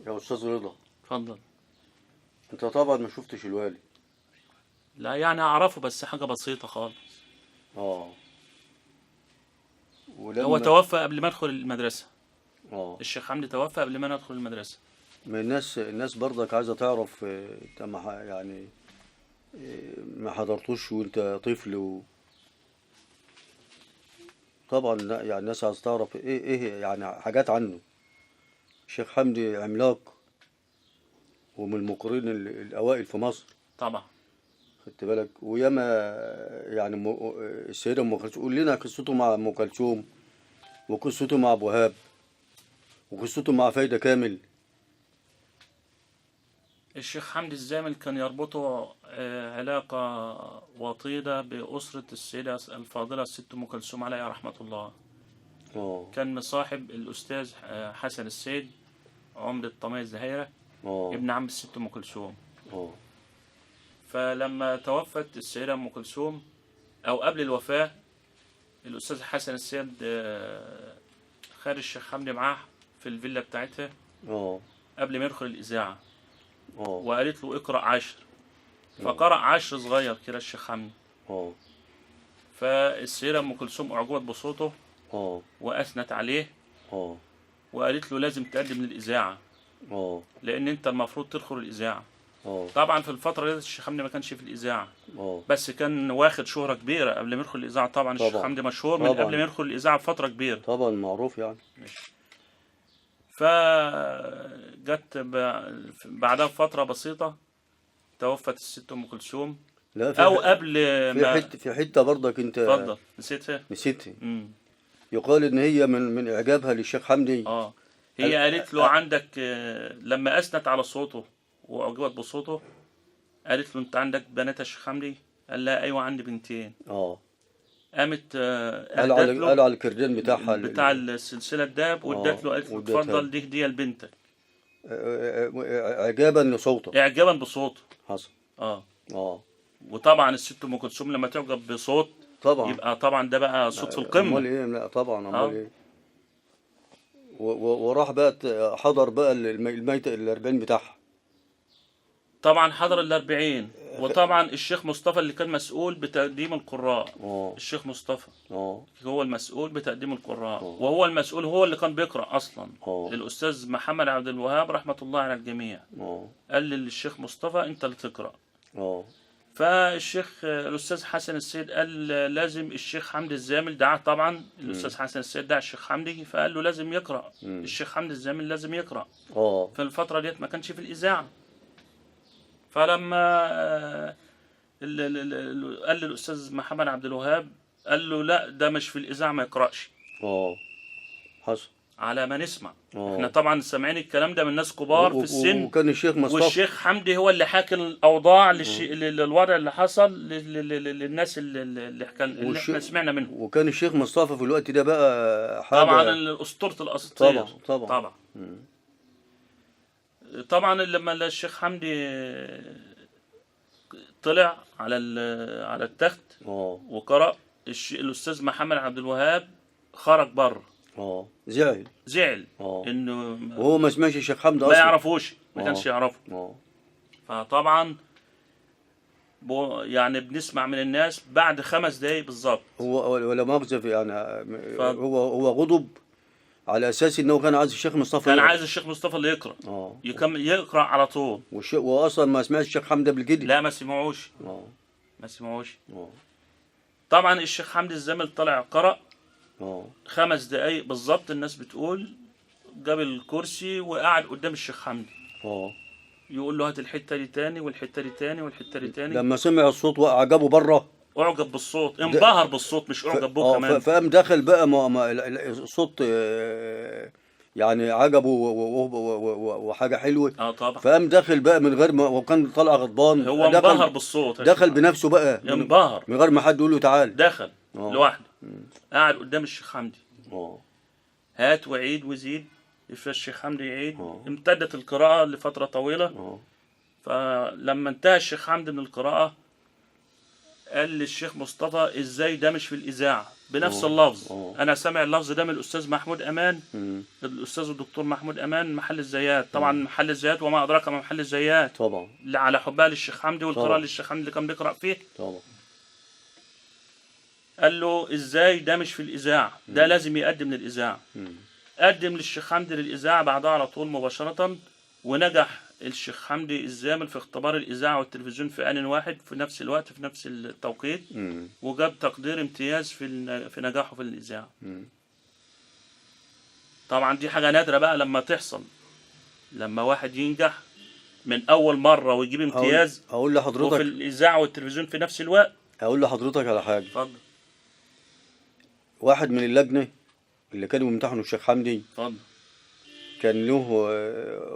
يا أستاذ رضا. اتفضل. أنت طبعا ما شفتش الوالي. لا يعني أعرفه بس حاجة بسيطة خالص. اه ولما هو توفى قبل ما أدخل المدرسة. اه الشيخ حمدي توفى قبل ما أنا أدخل المدرسة. ما الناس برضك عايزة تعرف، انت ما يعني، ما حضرتوش وانت طفل طبعا لا، يعني الناس عايزة تعرف ايه يعني حاجات عنه. الشيخ حمدي عملاق ومن المقرين الأوائل في مصر. طبعا. خدت بالك؟ وياما يعني السيدة أم كلثوم، قول لنا قصته مع أم كلثوم، وقصته مع أبو وهاب، وقصته مع فايدة كامل. الشيخ حمدي الزامل كان يربطه علاقة وطيدة بأسرة السيدة الفاضلة الست أم كلثوم عليها رحمة الله. اه كان مصاحب الأستاذ حسن السيد عمدة طمية الزهيرة، اه ابن عم الست أم كلثوم. اه فلما توفت السيدة أم كلثوم أو قبل الوفاة، الأستاذ حسن السيد خد الشيخ حمدي معاه في الفيلا بتاعتها اه قبل ما يدخل الإذاعة، اه وقالت له اقرأ 10، فقرأ 10 صغير كده الشيخ حمدي. اه فالسيدة أم كلثوم أعجبت بصوته اه وأثنت عليه، اه وقالت له لازم تقدم للإذاعة، اه لأن أنت المفروض تدخل الإذاعة. اه طبعا في الفترة دي الشيخ حمدي ما كانش في الإذاعة، اه بس كان واخد شهرة كبيرة قبل ما يدخل الإذاعة. طبعا الشيخ طبعا. حمدي مشهور من طبعا. قبل ما يدخل الإذاعة بفترة كبيرة. طبعا معروف يعني. فجت بعدها بفترة بسيطة توفت الست أم كلثوم، لا، في أو قبل في ما حته في حته برضك انت اتفضل نسيتها. نسيتها. يقال ان هي من اعجابها للشيخ حمدي. هي قالت له عندك، لما أثنت على صوته وأعجبت بصوته قالت له أنت عندك بنات يا شيخ حمدي؟ قال لها أيوة عندي بنتين. قامت، قال أهدت على له قال على الكردان بتاعها بتاع السلسلة الدهب، وادت له، قالت له وادتها اتفضل له. دي هدية لبنتك. اعجابا لصوته. اعجابا بصوته. حصل. وطبعا الست ام كلثوم لما تعجب بصوت طبعا. يبقى طبعا ده بقى صوت في القمه. امال ايه؟ لا طبعا، امال ايه؟ وراح بقى حضر بقى الميت ال40 بتاعها. طبعا حضر ال40، وطبعا الشيخ مصطفى اللي كان مسؤول بتقديم القراء. الشيخ مصطفى هو المسؤول بتقديم القراء، وهو المسؤول، هو اللي كان بيقرأ أصلا. الأستاذ محمد عبد الوهاب رحمة الله على الجميع قال للشيخ مصطفى أنت اللي تقرأ. فالشيخ الأستاذ حسن السيد قال لازم الشيخ حمدي الزامل دعاه، طبعا الأستاذ حسن السيد دعا الشيخ حمدي فقال له لازم يقرأ. الشيخ حمدي الزامل لازم يقرأ. في الفترة ديت ما كانش في الإذاعة. فلما قال للأستاذ محمد عبد الوهاب قال له لا ده مش في الإذاعة ما يقرأش. حصل. على ما نسمع. احنا طبعا سامعين الكلام ده من ناس كبار في السن. وكان الشيخ مصطفى والشيخ حمدي هو اللي حاكي الأوضاع للوضع اللي حصل للناس اللي احنا سمعنا منهم. وكان الشيخ مصطفى في الوقت ده بقى حاجة طبعا أسطورة الأساطير. طبعا، طبعا. طبعا. طبعا لما الشيخ حمدي طلع على التخت وقرأ، الأستاذ محمد عبد الوهاب خرج بره. زعل. زعل. إنه وهو ما سمعش الشيخ حمدي ما أصلاً. يعرفوش، ما كانش يعرفه. فطبعا بنسمع من الناس بعد 5 دقايق بالظبط. هو ولا مؤاخذة يعني، هو غضب على أساس إنه كان عايز الشيخ مصطفى كان يقرأ. عايز الشيخ مصطفى اللي يقرأ. يقرأ على طول. وأصلاً ما سمعش الشيخ حمدي قبل كده. لا، ما سمعوش. ما سمعوش. طبعاً الشيخ حمدي الزامل طلع قرأ. 5 دقايق بالظبط الناس بتقول جاب الكرسي وقعد قدام الشيخ حمدي. يقول له هات الحتة دي تاني والحتة دي تاني والحتة دي تاني. لما سمع الصوت وأعجبه بره. أعجب بالصوت، انبهر بالصوت، مش أعجب به كمان. فقام دخل بقى الصوت، يعني عجبه وحاجة حلوة. طبعا. فقام داخل بقى من غير ما، وكان طالع غضبان. هو انبهر بالصوت. دخل بنفسه بقى. انبهر. من غير ما حد يقول له تعال. دخل لوحده. قاعد قدام الشيخ حمدي. هات وعيد وزيد. الشيخ حمدي يعيد. امتدت القراءة لفترة طويلة. فلما انتهى الشيخ حمدي من القراءة قال للشيخ مصطفى ازاي ده مش في الاذاعة بنفس اللفظ. انا سامع اللفظ ده من الاستاذ محمود امان. الاستاذ الدكتور محمود امان محل الزيات، طبعا محل الزيات وما ادراك ما محل الزيات، طبعا على حبها للشيخ حمدي والقراءة للشيخ حمدي اللي كان بيقرا فيه. طبعا قال له ازاي ده مش في الاذاعة، ده لازم يقدم للاذاعة. قدم للشيخ حمدي للاذاعة بعدها على طول مباشرة، ونجح الشيخ حمدي الزامل في اختبار الإذاعة والتلفزيون في آن واحد في نفس الوقت في نفس التوقيت. وجاب تقدير امتياز في نجاحه في الإذاعة. طبعا دي حاجة نادرة بقى لما تحصل، لما واحد ينجح من أول مرة ويجيب امتياز. أقول لحضرتك وفي الإذاعة والتلفزيون في نفس الوقت. أقول لحضرتك على حاجة. اتفضل. واحد من اللجنة اللي كانوا بيمتحنوا الشيخ حمدي. اتفضل. كان له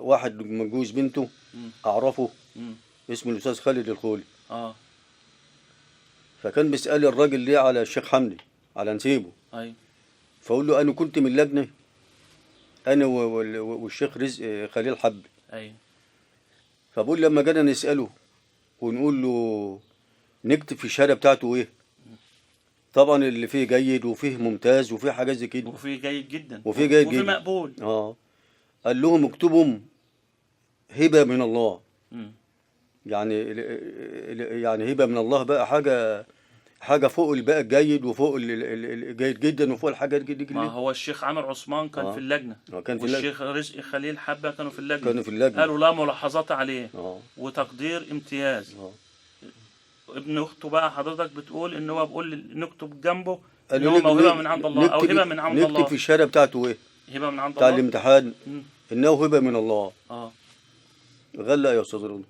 واحد متجوز بنته اعرفه. اسمه الاستاذ خالد الخولي. فكان بيسأل الراجل ليه على الشيخ حمدي على نسيبه. ايوه. فاقول له انا كنت من اللجنة انا والشيخ رزق خليل حب. ايوه. فبقول لما جينا نساله ونقول له نكتب في الشهادة بتاعته ايه، طبعا اللي فيه جيد وفيه ممتاز وفيه حاجات زي كده، وفيه جيد جدا وفيه جيد وفيه جدا مقبول. قال لهم اكتبهم هبه من الله. يعني هبه من الله بقى، حاجة فوق الباقي الجيد وفوق الجيد جدا وفوق الحاجات دي. ما هو الشيخ عامر عثمان كان في اللجنة. كان في اللجنة. والشيخ رزق خليل حبه كانوا في اللجنة. كانوا في اللجنة. قالوا لا ملاحظات عليه. وتقدير امتياز. ابن اخته بقى حضرتك بتقول ان هو بيقول نكتب جنبه ان هو موهبة من عند الله او هبه من عند الله. نكتب في الشهادة بتاعته ايه؟ هبه من عند بتاع الله الامتحان. انه هبه من الله. غلق يا استاذ رضا.